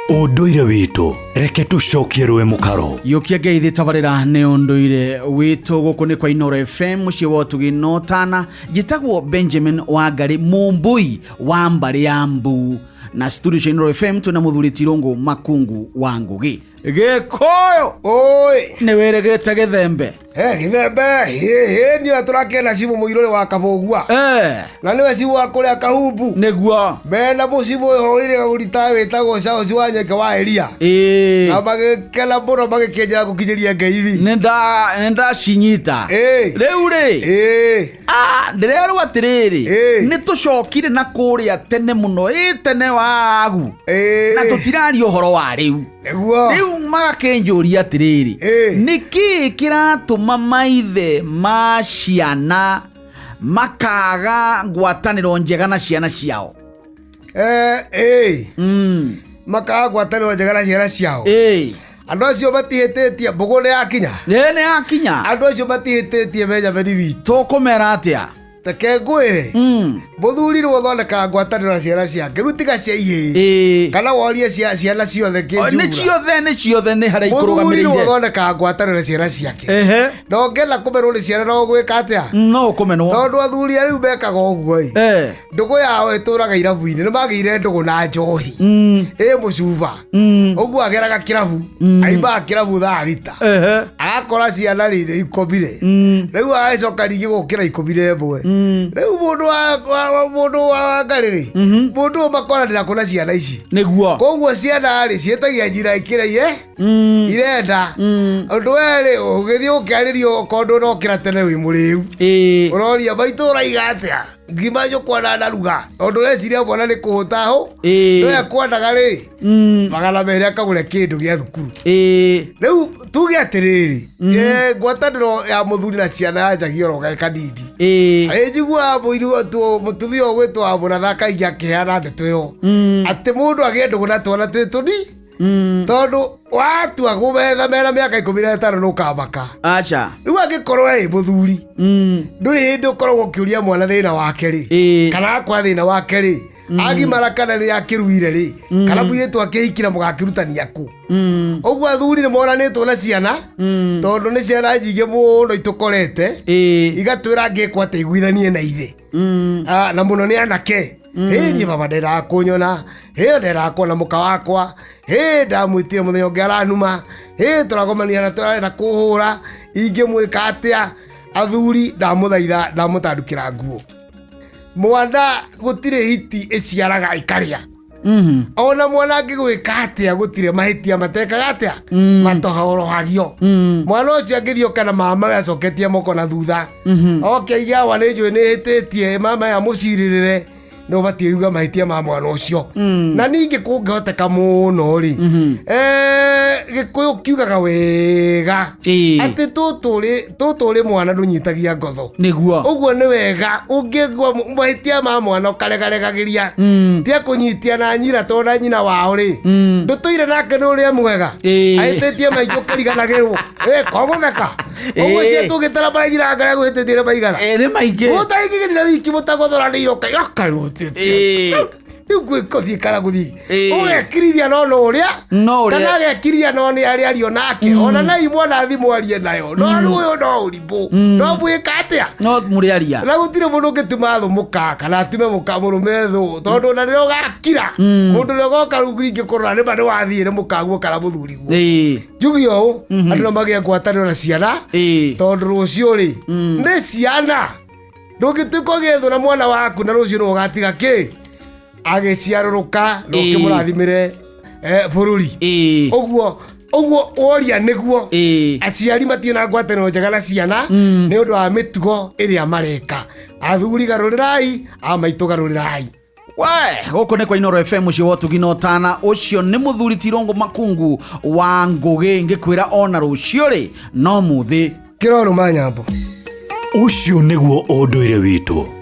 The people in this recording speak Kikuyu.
Ũndũire witũ reke tũcokie rũĩ mũkaro. Yũkia ngeithi tabarĩra nĩ ũndũire witũ. Gũkũ nĩ kwa Inoro FM, mũciĩ wa ũtugi na ũtana. Njĩtagwo Benjamin Wangari, mũmbũi wa mbarĩ ya mbu, na studio cia Inoro FM twĩna mũthuri Tirũngũ Makungu wa Ngũgĩ. Gĩkũyũ. Oi. Nĩ wĩrĩgĩte gĩthembe. He gĩthembe, hĩ niwe tũrakĩona cibũ mũirũrĩ wa Kabũgua. Na nĩwe cibũ wa kũrĩa Kahumbu. Nĩguo. Mena mũcibũ ũyũ ũrĩa ũritae wĩtagwo Charles wa Nyeke wa Elia. Na magĩkena mũno magĩkĩnjĩra gũkinyĩria ngeithi. Nĩ ndacinyita. Rĩu rĩ. Ndĩrerwo atĩrĩrĩ, nĩ tũcokire na kũrĩa tene mũno, ĩ tene wagu. Na tũtiraria ũhoro wa rĩu. Nĩguo. Rĩu magakĩnjũria atĩrĩrĩ, nĩ kĩĩ kĩratũma maithe ma ciana makaga ngwatanĩro njega na ciana ciao? Makaga ngwatanĩro njega na ciana ciao. Andũ acio matihĩtĩtie, mbũgũ nĩ yakinya. Ĩ, nĩ yakinya. Andũ acio matihĩtĩtie Benjamin witũ. Tũkũmera atĩa? Reke ngwĩre, mũthuri nĩwe ũthondekaga ngwatanĩro na ciana ciake, rĩu tiga cia ihĩĩ. Kana worie ciana ciothe kĩnjura. Nĩ ciothe, nĩ ciothe, nĩ harĩa Mũthuri nĩwe ikũrũgamĩrĩire. ũthondekaga ngwatanĩro na ciana ciake. Na ũngĩenda kũmenwo nĩ ciana no ũgwĩka atĩa? No ũkũmenwo. Tondũ athuri a rĩu mekaga ũguo ĩ. Ndũgũ yao ĩtũraga irabu-inĩ, nĩ magĩire ndũgũ na njohi. Ĩ mũcuba. Ũguo ageraga kĩrabu, aimaga kĩrabu thaa thita. Agakora ciana rĩ ikomire. Rĩu agacoka rĩngĩ gũkĩra 11. Rĩu mũndũ mũndũ wa Ngarĩ rĩ, mũndũ ũyũ makoranĩra kũ na ciana ici? Nĩguo. Koguo ciana rĩ ciĩtagia njira ikĩra iye irenda. Ũndũ we rĩ, ũgĩthiĩ gũkĩarĩrio okorwo ndũnokĩra tene wĩ mũrĩu. Ũroria maitũ ũraiga atĩa? Ngima nyũkwa na ndaruga. Tondũ ũreciria mwana nĩ kũhũta hũ. Nĩwe kwendaga rĩ, 200 akagũre kĩndũ gĩa thukuru. Rĩu tuge atĩrĩrĩ, ngwatanĩro ya mũthuri na ciana yanjagia oro ge kanini. Arĩ njiguaga mũtumia ũgwĩtwo wa Mũratha kaingĩ akĩheana ndeto ĩyo. Atĩ mũndũ agĩe ndũgũ na twana twĩ tũni. Tondũ watua gũmetha mena mĩaka 15 nũkamaka. Aca. Rĩu angĩkorwo ĩ mũthuri, ndũrĩ hĩndĩ ũkoragwo ũkĩũria mwana thĩna wake rĩ, kana akwa thĩna wake rĩ, agimara kana rĩrĩa akĩruire rĩ, kana mũirĩtu akĩhikira mũgakĩrutania kũ. Ũguo athuri nĩ moranĩtwo na ciana, tondũ nĩ ciana nyingĩ mũno itũkorete, igatwĩra ngĩkwo atĩ iguithanie na ithe. Na mũno nĩ anake. Hĩ niĩ baba ndendaga kũnyona, hĩ ndendaga kuona mũka wakwa, hĩ ndamwĩtire mũthenya ũngĩ aranuma, hĩ tũragomania na tũrarenda kũhũra, ingĩmwĩka atĩa? Athuri ndamũthaitha, ndamũtandukĩra nguo. Mwana gũtirĩ hiti ĩciaraga ĩkarĩa. Ona mwana angĩgwĩka atĩa gũtirĩ mahĩtia matekaga atĩa? Matohorohagio. Mwana ũcio angĩthiĩ oke na mama we acoketie moko na thutha. Oke aige awa nĩ njũĩ nĩ hĩtĩtie, mama ya mũcirĩrĩre, nĩ ũbatiĩ yuga mahĩtia ma mwana ũcio. Na ningĩ kũngĩhoteka mũno rĩ, Gĩkũyũ kiugaga wega atĩ tũtũ ũrĩ mwana ndũnyitagia ngotho. Nĩguo. Ũguo nĩ wega ũngĩgua mahĩtia ma mwana ũkaregaregagĩria. Tia kũnyitia na nyira tondũ na nyina wao rĩ, ndũtũire nake nĩ ũrĩa mwega. Ahĩtĩtie maingĩ ũkĩriganagĩrwo. Kogũtheka. Ũguo cio tũngĩtara magira ngarĩa gwĩtĩtie nĩ maigana. Nĩ maingĩ. Mũtaingĩrire wiki mũtagũthoranĩire ũkaiga karũtĩtie. Rĩu gũthiĩ kana gũthiĩ. Ũgekirithia no no ũrĩa. No ũrĩa. Kana agekirithia no nĩ arĩa ario nake. Ona na imwana thimũ arie nayo. No rĩu ũyũ no ũrimũ. No mwĩka atĩa? No mũrĩaria. Na gũtirĩ mũndũ ũngĩtuma thũ mũka kana atume mũka mũrũme thũ. Tondũ ona rĩrĩa ũgakira, mũndũ ũrĩa ũgoka rĩu rĩngĩ kũrora nĩma nĩ wathiĩ nĩ mũkaguo kana mũthuriguo. Njuge ũũ, andũ no magĩe ngwatanĩro na ciana, tondũ rũciũ rĩ, nĩ ciana. Ndũngĩtuĩka ũgĩethwo na mwana waku na rũciũ nĩwe ũgatiga kĩ? Agĩciarũrũka na ũkĩmũrathimĩre, bũrũri. Ũguo, ũguo woria nĩguo. Aciari matirĩ na ngwatanĩro njega na ciana, nĩ ũndũ wa mĩtugo ĩrĩa mareka. Athuri garũrĩrai, a maitũ garũrĩrai. We, gũkũ nĩ kwa Inoro FM mũciĩ wa ũtugi na ũtana. Ũcio nĩ mũthuri Tirũngũ Makungu wa Ngũgĩ, ngĩkwĩra ona rũciũ rĩ no mũthĩ. Kĩrorũma nyambo. Ũcio nĩguo ũndũire witũ.